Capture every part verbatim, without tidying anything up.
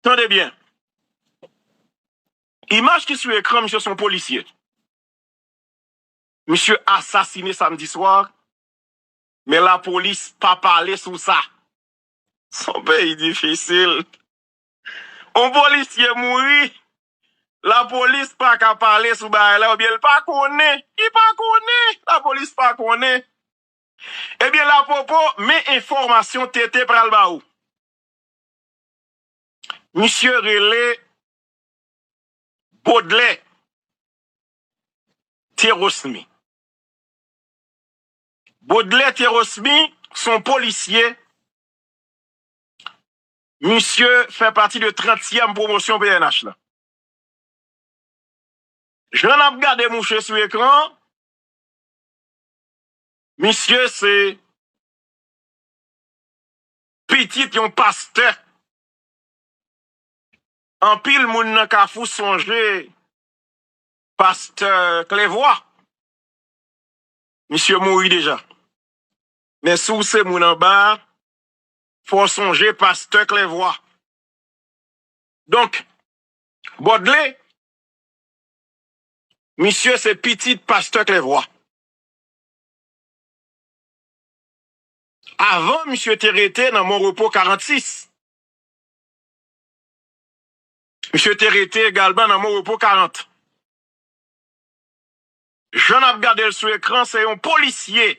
Tande byen. Imaj ki sou ekran, misye se yon polisye. Misye asasine samdi swa, men lapolis pa pale sou sa. Se yon peyi difisil. Yon polisye mouri, lapolis pa ka pale sou bagay la, oubyen l pa konnen. Li pa konnen, lapolis pa konnen. Ebyen, lapwopo, men enfòmasyon T T pral ba ou. Misye rele Baudelaire Terosmi. Baudelaire Terosmi, se yon polisye. Misye fè pati de trantyèm pwomosyon P N H la. Jan n ap gade mouche sou ekran, misye se pitit yon pastè. Anpil moun nan Kafou sonje pastè Klèvwa. Misye mouri deja. Men si w se moun anba a, fò w sonje pastè Klèvwa. Donk, Baudelaire, misye se pitit pastè Klèvwa. Avan, misye te rete nan Mon Repos karannsis. Misye te rete egalman nan Mon Repos karant. Jan n ap gade l sou ekran, se yon polisye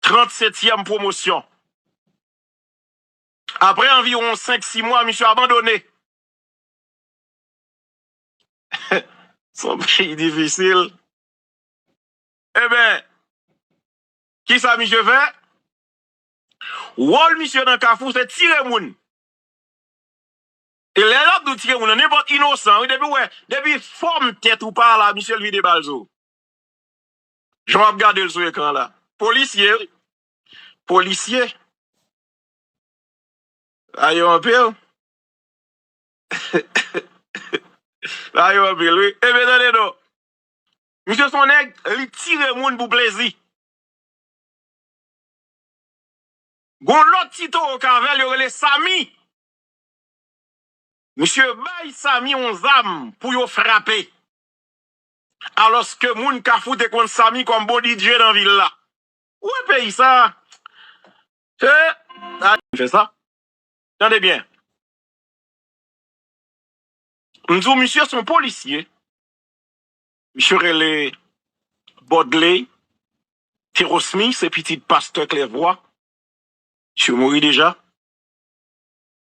trannsetyèm pwomosyon. Apre anviwon senk, sis mwa, misye abandone. Se yon peyi difisil. Ebyen, kisa misye fè? Wòl misye nan Kafou, se tire moun. E lè l ap di w tire moun nan, nenpòt inosan, wi, depi w wè, depi fòm tèt ou pa la, misye l vide bal sou ou. Jan w ap gade l sou ekran la. Polisye, wi. Polisye. Sa yo anpil. Sa yo anpil, wi. Ebyen, tande non. Misye se yon nèg, li tire moun pou plezi. Gon lòt ti towo k avè l, yo rele Sami. Misye bay Sami yon zam pou yo frape. Alòske moun Kafou te konn Sami kòm bon D J nan vil la. Ou wè peyi sa? E, a, fè sa. Tande byen. M di w, misye se yon polisye. Misye rele Bodley Terosmi, se pitit pastè Klèvwa. Misye mouri deja.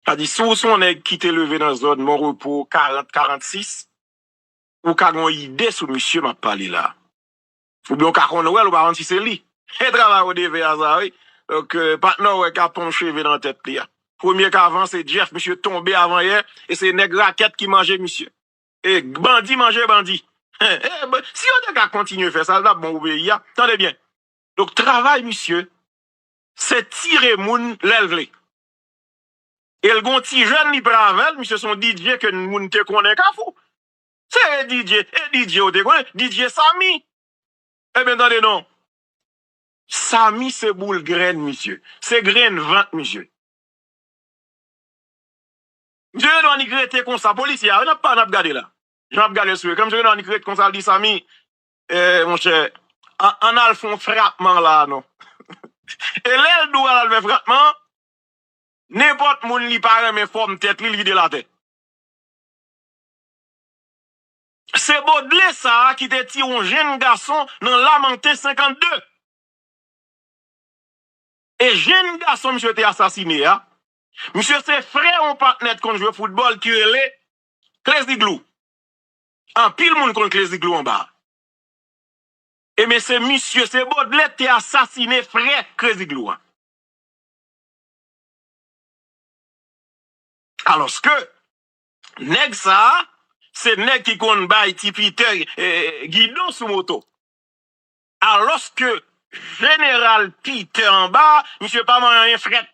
Sa di, si w se yon nèg ki te leve nan zòn Mon Repo karant, karannsis, ou ka gen yon ide sou misye m ap pale la. Oubyen w ka konn wè l, ou pa konn si se li. E travay ou devè a sa, wi. Donk, euh, patnè w wè k ap pran yon cheve nan tèt li a. Premye k avan, se Jeff, misye tonbe avan yè, e se nèg rakèt ki manje misye. E bandi manje bandi. E, e, si yo te ka kontinye fè sa, l t ap bon pou peyi a. Tande byen. Donk, travay misye, se tire moun lè l vle. E l gon ti jèn li pran avè l, misye se yon D J ke moun te konnen Kafou. Se D J, e D J ou te konnen, D J Sami. Ebyen, tande non. Sami se boul grenn, misye. Se grenn vant, misye. Misye gen dwa annik rete konsa, polisye a, n ap pa, n ap gade la. Jan ap gade sou ekran, misye gen dwa annik rete konsa, l di Sami, eh, monchè, an, ann al fè yon frapman la, non. E lè l di w al fè frapman, nenpòt moun li pa renmen fòm tèt li, l vide l atè. Se Bodley sa a ki te tiye yon jenn gason nan Lamanten senkannde. E jenn gason misye te asasine a, misye se frè yon patnè t konn jwe foutbòl ki rele Klezi Glou. Anpil moun konn Klezi Glou anba a. Ebyen, se misye, se Bodley te asasine frè Klezi Glou an. Alòske, nèg sa a, se nèg ki konn bay Ti Peter, eh, gidon sou moto. Alòske, jeneral Peter anba, misye pa manyen anyen frèt.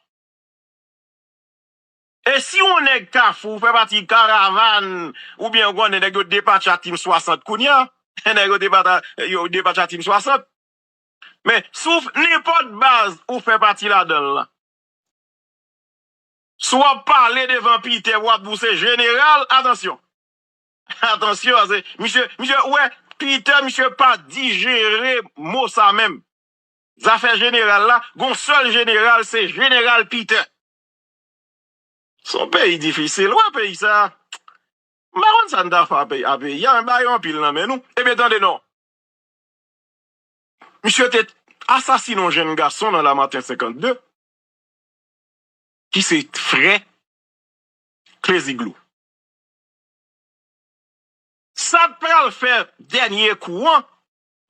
E si yon nèg Kafou fè pati karavàn, oubyen ou konnen nèg yo depatche ak Team swasant kounye a, nèg yo depatche, yo depatche ak Team swasant. Men, si w, nenpòt baz ou fè pati ladan l lan, Si w ap pale devan Peter, w ap di w se jeneral, atansyon. Atansyon, se, misye, misye, ou wè, Peter, misye pa dijere mo sa menm. Zafè jeneral la, gon sèl jeneral, se jeneral Peter. Se yon peyi difisil, w wè peyi sa. M pa konn sa n ta fè a peyi, peyi a, men ba yo anpil nan men nou. Ebyen, tande non. Misye te asasinen yon jenn gason nan Lamaten senkannde, ki se frè Kleziglo. Sa t pral fè dènye kou an,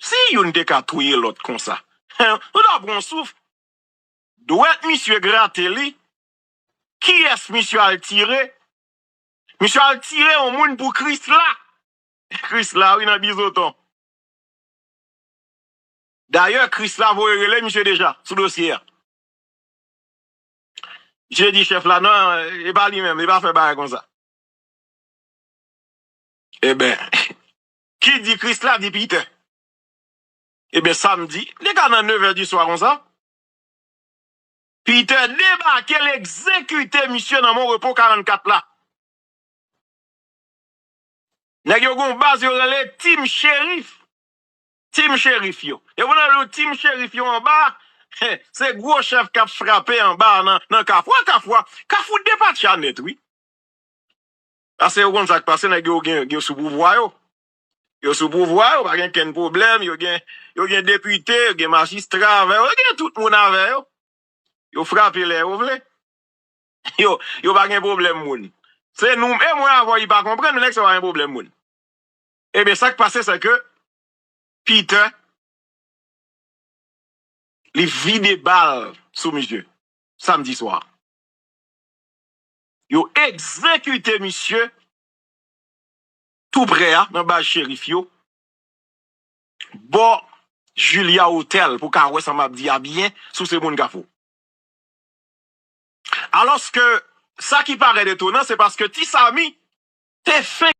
si youn te ka touye lòt konsa. Nou ta pran yon souf. Dwèt misye grate li. Kiyès misye al tire? Misye al tire yon moun pou Krisla. Krisla, wi, nan Bizoton. Dayè, Krisla voye rele misye deja sou dosye a. Misye di chèf la, non, e pa li menm, li pa fè bagay konsa. Eben, ki di Krisla di Peter. Ebyen, samdi, li ka nan nevè di swa konsa. Peter debake, l egzekite misye nan Mon Repo karannkat la. Nèg yo gon baz yo rele Team Sheriff. Team Sheriff yo. E pou nan Team Sheriff yo anba, se gwo chèf k ap frape anba nan, nan Kafou. A Kafou, Kafou depatcha nèt, wi. Paske yo konn sa k pase, nèg yo gen, gen sou pouvwa yo. Yo sou pouvwa, yo pa gen kenn pwoblèm, yo gen, yo gen depite, yo gen majistra avè yo, yo gen tout moun avè yo. Yo frape lè yo vle. Yo, yo pa gen pwoblèm moun. Se nou, e mwen avè w, li pa konprann, men nèg sa yo pa gen pwoblèm moun. Ebyen, sa k pase, se ke Peter, li vide bal sou misye, samdi swa. Yo egzekite misye tou prè a, nan baz Sheriff yo, bò Julia Hotel, pou w ka wè sa m ap di a byen, si w se moun Kafou. Alòske, sa ki parèt etonan, se paske Ti Samy te fenk